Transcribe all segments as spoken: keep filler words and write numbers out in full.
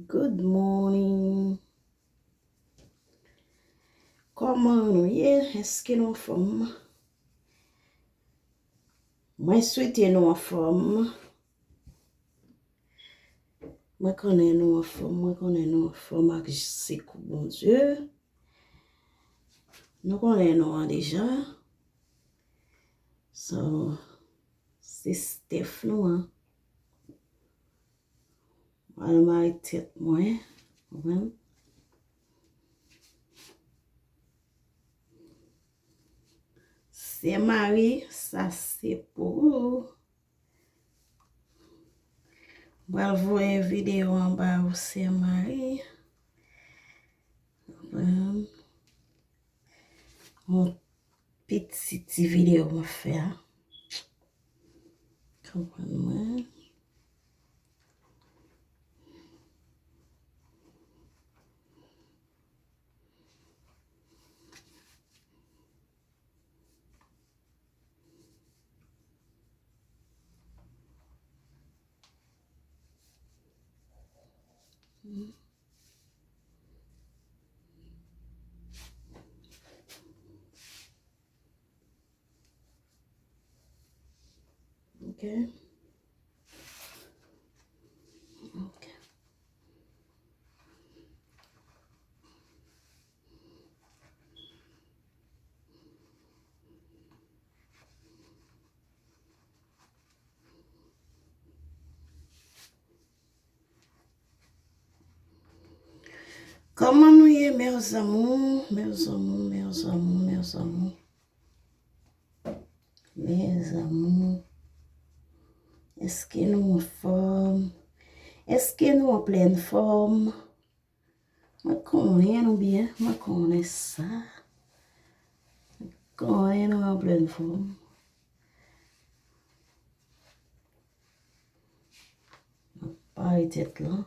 Good morning. Kòman nou ye? Èske nou anfòm? Mwen swete nou anfòm. Mwen konnen nou anfòm, mwen konnen nou anfòm ak sekou Bondye. Nou konnen non an deja. So, se Steph nou an. Mwen al mare tèt mwen. Konprann? Sè Mari, sa se pou ou. Mwen pral voye videyo an ba ou, Sè Mari. Konprann? Yon piti ti videyo mwen fè a. Konprann mwen. Ok. Ok. Kòman nou ye, mes amours, mes amours, mes amours, mes amours, mes amours? Mes amours, èske nou anfòm? Èske nou an plèn fòm? Mwen konnen nou byen, mwen konnen sa. Mwen konnen nou an plèn fòm. Mwen pare tèt lan.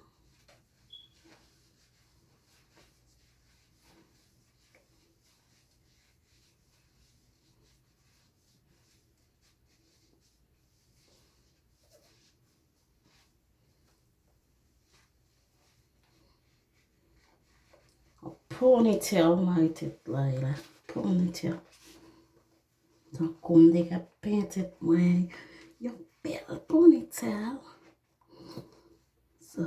Ponytail, mare tèt la, e la. Ponytail. Tankou m te ka penyen tèt mwen. Yon bèl ponytail. So,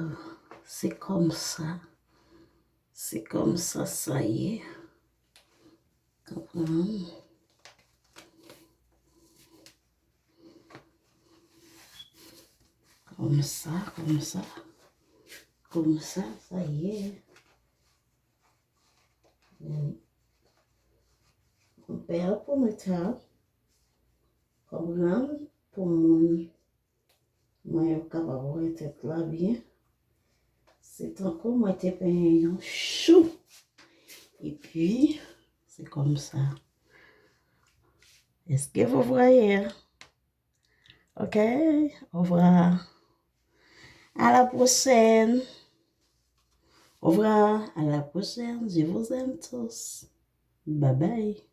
se kòmsa. Se kòmsa sa ye. Konprann? Kòmsa, kòmsa. Kòmsa, sa ye. Yon bèl ponytail. Konprann? Pou moun mwen yo kapab wè tèt la byen. Se tankou mwen te penyen yon chou. Epi, se kòmsa. Est-ce que vous voyez? Ok, au revoir. À la prochaine. Au revoir, à la prochaine. Je vous aime tous. Bye bye.